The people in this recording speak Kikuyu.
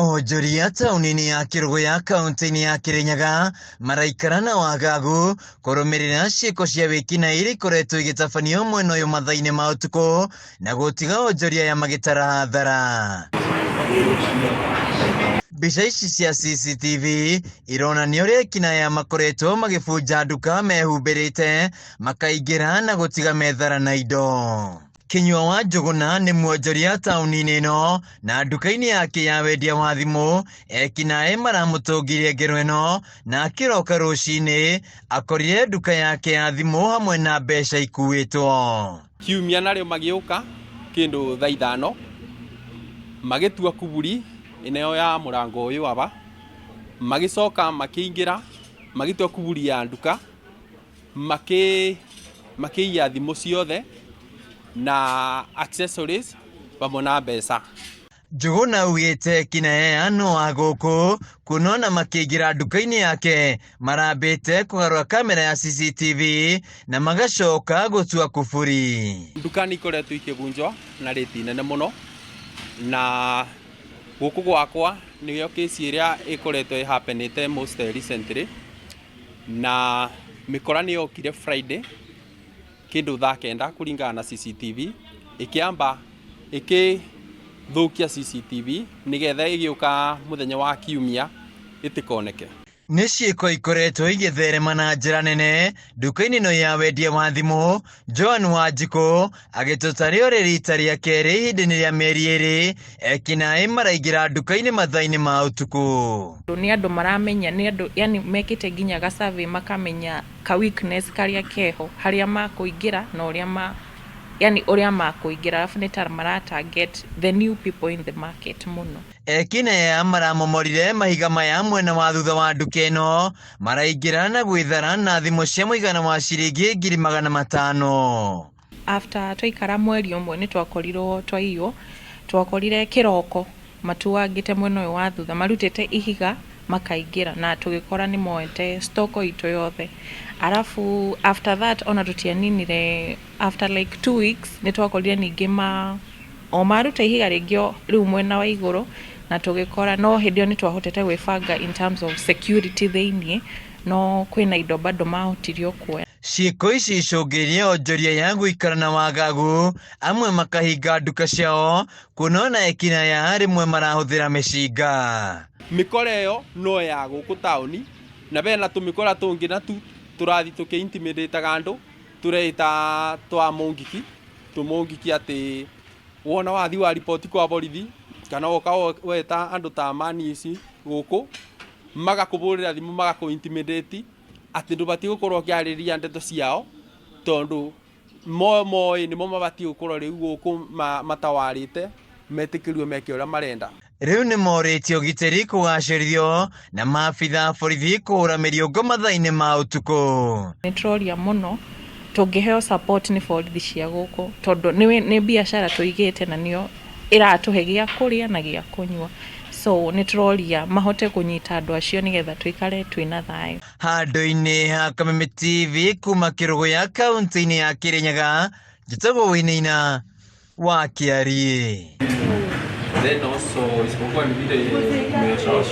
Onjoria taũni-inĩ ya Kĩrũgũya kaũntĩ-inĩ ya Kĩrĩnyaga maraikara na wagagu kũrũmĩrĩra ciĩko cia wĩkinaĩ iria ikoretwo igĩtabanio mwena ũyũ mathaa-inĩ ma ũtukũ na gũtiga onjoria aya magĩtara hathara. Mbica ici cia CCTV ironania ũrĩa ekinaĩ aya makoretwo magĩbunja nduka mehumbĩrĩte makaingĩra na gũtiga methara na indo. Kinyua wa Njũgũna nĩ mwonjoria taũni-inĩ ĩno na nduka-inĩ yake ya wendia wa thimũ ekinaĩ maramũtũngirie ngero ĩno na akĩroka rũcinĩ akorire nduka yake ya thimũ hamwe na mbeca ikuĩtwo. Kiumia narĩo magĩũka kĩndũ thaa 5 magĩtua kuburi ĩno ya mũrango ũyũ aba, magĩcoka makĩingĩra magĩtua kuburi ya nduka, makĩiya thimũ ciothe na accessories vamwe na mbeca. Njũgũna augĩte ekinaĩ aya no a gũkũ kuona ona makĩingĩra nduka-inĩ yake marambĩte kũgarũra kamera ya CCTV na magacoka gũtua kuburi. Nduka nĩ ikoretwo ikĩbunjwo na rĩti nene mũno, na gũkũ gwakwa nĩyo kesi ĩrĩa ĩkoretwo ĩhappenĩte most recently, na mĩkora nĩ yokire Friday kĩndũ thaa 9 kũringana na CCTV, ĩkĩamba ĩkĩthũkia CCTV nĩgetha ĩgĩũka mũthenya wa kiumia ĩtĩkoneke. Nĩ ciĩko ikoretwo igĩtherema na njĩra nene nduka-inĩ ĩno ya wendia wa thimũ. Joan Wanjikũ agĩtũtarĩo rĩ rita rĩa kerĩ ihinda-inĩ rĩa mĩeri 2 ekinaĩ maraingĩra nduka-inĩ mathaa-inĩ ma ũtukũ. Nĩ andũ maramenya, nĩ andũ yani mekĩte nginya ga survey makamenya ka weakness karĩa keho harĩa makũingĩra na ũrĩa ma yani ũrĩa makũingĩra, arabu nĩ ta mara target the new people in the market mũno. Ekinaĩ aya maramomorire mahiga maya mwena wa thutha wa nduka ĩno maraingĩra na gwĩthara na thimũ cia mũigana wa ciringi 500,000. After twaikara mweri ũmwe nĩ twakorirwo twaiywo, twakorire kĩroko matuangĩte mwena ũyũ wa thutha marutĩte ihiga makaingĩra na tũgĩkora nĩ moete stock itũ yothe. Arabu after that ona tũtianinire, after like 2 weeks nĩ twakorire ningĩ ma o maruta ihiga rĩngĩ rĩu mwena wa igũrũ na tũgĩkora, no hĩndĩ ĩyo nĩ twahotete gwĩbanga in terms of security thĩiniĩ, no kwĩna indo bado mahotirio kuoya. Ciĩko ici icũngĩrĩirie onjoria ya gũikara na wagagu, amwe makahinga nduka ciao kuona ona ekinaĩ rĩmwe marahũthĩra mĩcinga. Mĩkora ĩyo no ya gũkũ taũni na bena tũmĩkora tũngĩ na tu tũrathi tũkĩ-intimidate-aga andũ tũreita twa mũngiki tũmũngiki atĩ wona wathi wa riboti kwa borithi kana woka weta andũ ta mani ici gũkũ magakũbũrĩra thimũ magakũ-intimidate atĩ ndũbatiĩ gũkorwo ũkĩarĩrĩria ndeto ciao tondũ mo moĩ nĩmo mabatiĩ gũkorwo rĩu gũkũ matawarĩte metĩkĩrio meke ũrĩa marenda. Rĩu nĩ morĩtie ũgitĩri kũgacĩrithio na maabitha a borithi kũhũra mĩriũngũ mathaa-inĩ ma ũtukũ. Nĩ tũroria mũno tũngĩheo support nĩ borithi cia gũkũ tondũ nĩ biacara tũigĩte na nĩyo ĩratũhe gĩa kũrĩa na gĩa kũnyua, so nĩ tũroria mahote kũnyita andũ acio nĩgetha tũikare twĩna thayũ. Handũ-inĩ ha Kameme TV kuma Kĩrũgũya kaũntĩ-inĩ ya Kĩrĩnyaga, njĩtagwo Wainaina wa Kĩariĩ. Then also isipokuwa ni vile tumeoshaosha.